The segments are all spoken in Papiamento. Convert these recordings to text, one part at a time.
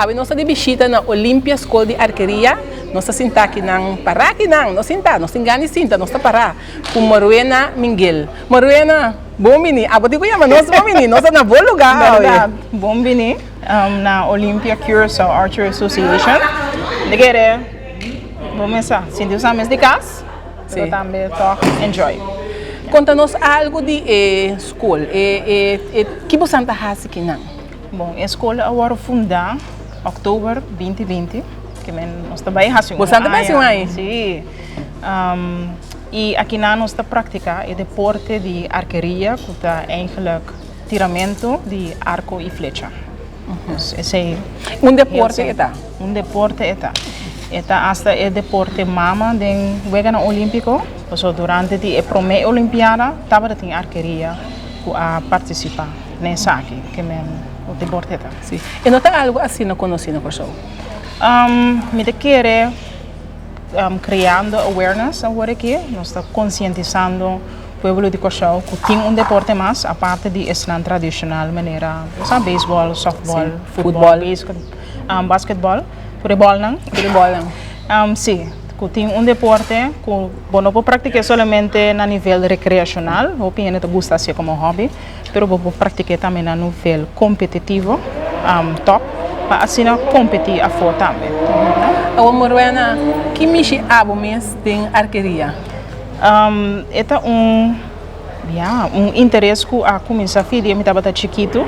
Awe nos ta di bishita na Olimpia Skol di Arkeria. Nos ta sinta akinan, pará akinan, no sinta, nos tin gana di sinta, nos ta pará ku Morwena Minguel. Morwena, bon bini. Abo tin ku yama nos bon bini, nos ta na bo lugá awe. Bèrdat, bon bini na Olimpia Curaçao Archery Association. Mi ta kere bo mesa sinti bo sa mes di kas, pero tambe tòg enjoy. Konta nos algu di e skol, e e ki bosan ta hasi kinan? Bon, e skol a wòrdu fundá òktober 2020, ke men nos ta bai hasi un aña. Bosan ta bai hasi un aña? Sí. I akinan nos ta praktiká e deporte di arkeria ku ta eigentlik tiramentu di arko i flecha. Dus esei. Un deporte e ta? Un deporte e ta. E ta asta e deporte mama den Weganan Olímpiko, pasobra durante di e promé Olimpiada tabata tin arkeria ku a partisipá. Na esaki ke men ku deporte ta. Si. E no ta algu asina konosí na Kòrsou? Mi ta kere kreando awareness awor aki. Nos ta konsientisando pueblo di Kòrsou ku tin un deporte mas aparte di esnan tradishonal manera bo sa beisbòl, sòftbòl, futbòl, basketbòl, tur e bòlnan. Tur e bòlnan. Si. Ku tin un deporte ku bo no por praktik'é solamente na nivel rekreashonal, hopi hende ta gusta hasié komo hòbi. Pero bo por praktik'é tambe na nivel kompetitivo, top, pa asina kompetí afó tambe. Awor Morwena, ki mishi abo mes den arkeria? E ta un, ya, un interes ku a kuminsá fi dia mi tabata chikitu.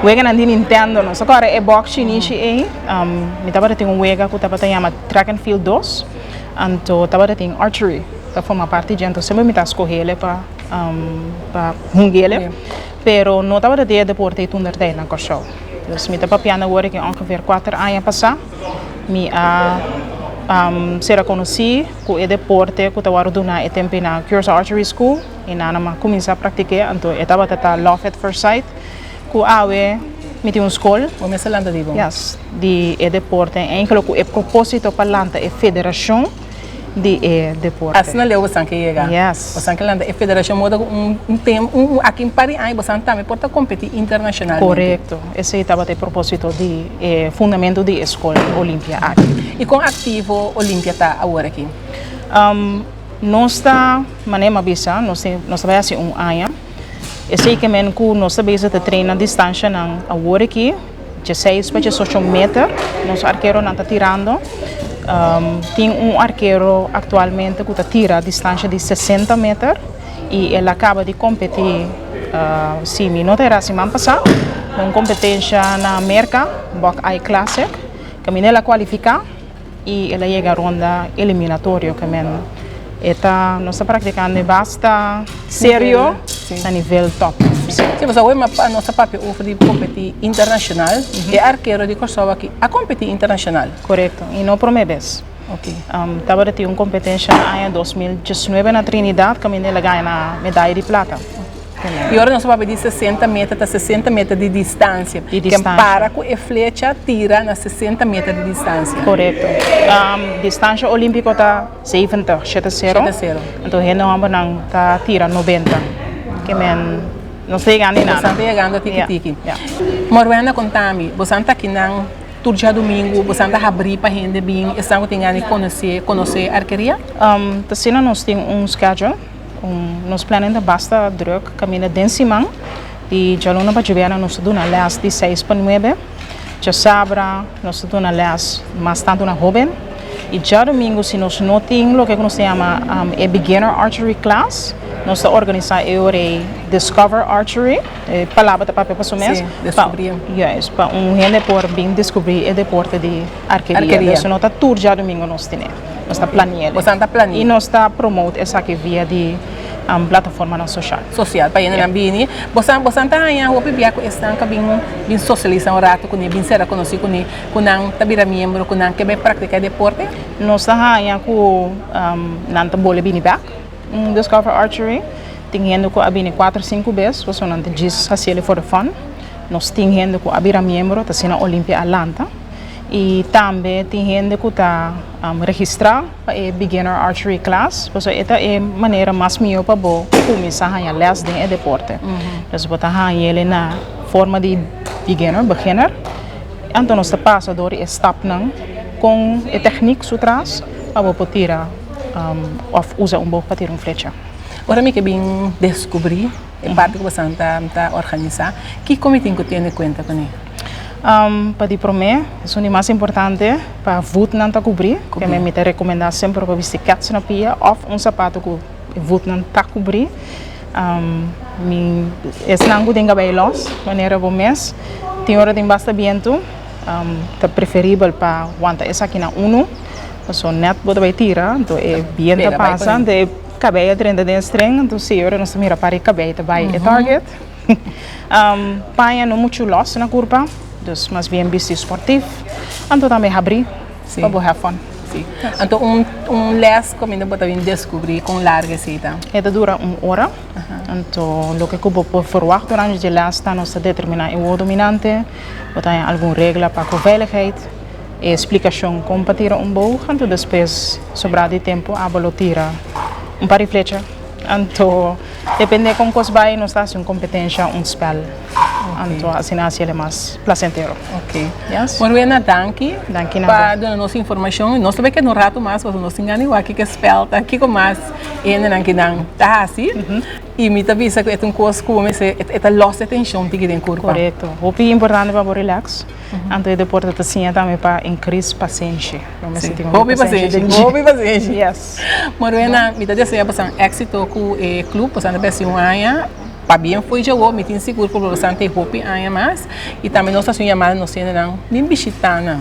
Weganan di Nintendo, nos a kòrda e bòks shinishi ei. Mi tabata tin un wega ku tabata yama Track and Field dos, anto tabata tin archery ta forma parti dje, anto semper mi ta skoh'el pa. Pa hungele, pero no tabata den e deporte ei toentertijd na Kòrsou. Dus mi ta papiando awor aki ongeveer kuater aña pasá mi a sera konosí ku e deporte ku ta wòrdu duná e tempu ei na Curaçao Archery School i nan a kuminsá praktik'é, anto e tabata ta love at first sight ku awe mi tin un skol. Bo mester lanta di bo? Yes, di e deporte, eigenlijk ku e propósito pa lanta e federashon. Di e deporte. Asina leu bosan ke yega. Yes. Bosan ke lanta e federashon moda ku un un tem un aki un par di aña bosan tambe por ta kompetí internashonalmente. Korekto. Esei tabata e propósito di e fundamentu di e skol Olimpia aki. I kon aktivo Olimpia ta awor aki? Nos ta, manera mi a bisa, nos tin nos ta bai hasi un aña. Esei ke men ku nos ta bezig ta traina distanshanan awor aki. Djeseis pa djesocho meter nos arkeronan ta tirando. Tin un arkero aktualmente ku ta tira distansha di 60 meter i el a kaba di kompetí, si mi no ta erá, siman pasá den un kompetensha na Merka, Buckeye Classic, kaminda el a kualifiká. I el a yega ronda eliminatorio ke men e ta nos ta praktikando e basta serio na nivel top. Si, pasobra awor mi nos ta papia over di kompetí internashonal, e arkero di Kòrsou aki a kompetí internashonal. Korekto, i no promé bes. Tabata tin un kompetensha na aña 2019 na Trinidad kaminda el a gana medaya di plata. I ora nos a papia di 60 meter, ta 60 meter di distansia. Di distansia. Ken para ku e flecha tira na 60 meter di distansia. Korekto. Distansia olímpiko ta 70, shete sero. Shete sero. Anto hende hòmbernan ta tira 90. Ke men nos ta yegando i nada. Bosan ta yegando tiki tiki. Ya. Morwena konta mi, bosan ta kinan tur djadumingu, bosan ta habrí pa hende bin, esnan ku tin gana di konosé, konosé arkeria? Ta asina nos tin un schedule. Nos planning ta basta druk kaminda den siman di djaluna pa djobièrnè nos ta duna lès di seis pa nuebe, djasabra nos ta duna lès mas tantu na hóben i djadumingu si nos no tin loke ku nos ta yama e beginner archery class nos ta organisá e ora ei discover archery, e palabra ta papia pa su mes, pa un hende por bin deskubrí e deporte di arkeria, so no ta tur djadumingu nos tene. Nos ta plani'é. Bosan ta plani'é. I nos ta promote esaki via di plataformanan soshal. Sosial, pa hendenan bini. Bosan bosan ta haña hopi bia ku esnan ka bin bin sosialisá un ratu kuné, bin sera konosí kuné, ku nan ta bira miembro, ku nan ke bai praktiká e deporte? Nos ta haña ku nan ta bole bini bèk Discover Archery. Tin hende ku a bini kuater, sinku bes, pasobra nan ta djis hasiel for the fun. Nos tin hende ku a bira miembro, ta asina Olimpia a lanta. I tambe tin hende ku ta registrá pa e beginner archery class, pasobra e ta e manera mas mihó pa bo kuminsá haña lès den e deporte. Dus bo ta haña el na forma di beginner, beginner. Anto nos ta pasa dor di e stapnan kon e tèknik su tras pa bo por tira òf usa un bog pa tira un flecha. Ora mi ke bin deskubrí e parti ku boso ta organisá, kiko mi tin ku tene kuenta kuné? Pa di promé, esun di mas importante, pa voetnan ta kubrí. Keme mi ta rekomendá semper pa bisti kèts na pia òf un sapato ku e voetnan ta kubrí. Mi esnan ku tin kabei lòs, manera bo mes, tin ora tin basta bientu, ta preferibel pa wanta esaki na unu, pasobra nèt bo ta bai tira, anto e bientu a pasa, anto e kabei a drenta den e string, anto si ora nos ta mira par e kabei ta bai e target. Paña no muchu lòs na kurpa, dus mas bien bisti sportief, anto tambe habrí pa bo have fun. Sí. Anto un un les ku mi bo ta bin deskubrí kon largu esei ta? E ta dura un ora. Anto loke ku bo por ferwagt durante dje les ta nos ta determiná e woord dominante, bo ta haña algun regla pa ku veiligheid, e splikashon kon pa tira un boog, anto despues sobrá di tempu abo lo tira un par di flecha. Anto depende kon kos bai nos ta hasi un kompetensha, un spèl. Anto asina hasi el e mas plasentero. Ok. Yes. Morwena danki. Danki na bo. Pa duna nos informashon. Nos ta bai keda un ratu mas pasobra nos tin gana di wak kiko e spèl ta, kiko mas hendenan kinan ta hasi. I mi ta bisa ku e ta un kos ku bo mester, e ta lòs e tenshon tiki den kurpa. Korekto. Hopi importante pa bo relax. Anto e deporte ta siña tambe pa increase pasenshi. Bo mester tin hopi pasenshi. Hopi pasenshi. Yes. Morwena, mi ta desea boso éxito ku e club. Boso ta besi un aña. Pabien fo'i djawo, mi tin sigur ku boso ta hopi aña mas. I tambe nos ta hasi un yamada nos hendenan bin bishita nan.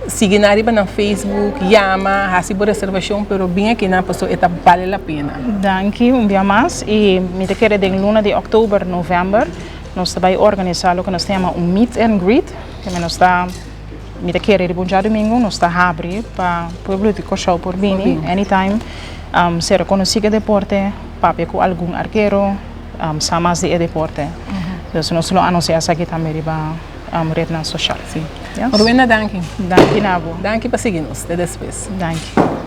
Sigui nan riba nan Facebook, yama, hasi bo reservashon, pero bin akinan pasobra e ta bale la pena. Danki un bia mas i mi ta kere den luna di òktober, novèmber Nos ta bai organisá loke nos ta yama un meet and greet, kende nos ta, mi ta kere riba un djadumingu, nos ta habri pa pueblo di Kòrsou por bini anytime, sera konosí ku e deporte, papia ku algun arkero, sa mas di e deporte. Dus nos lo anunsiá esaki tambe riba retnan soshal. Rowena danki. Danki na bo. Danki pa sigui nos. Te despues. Danki.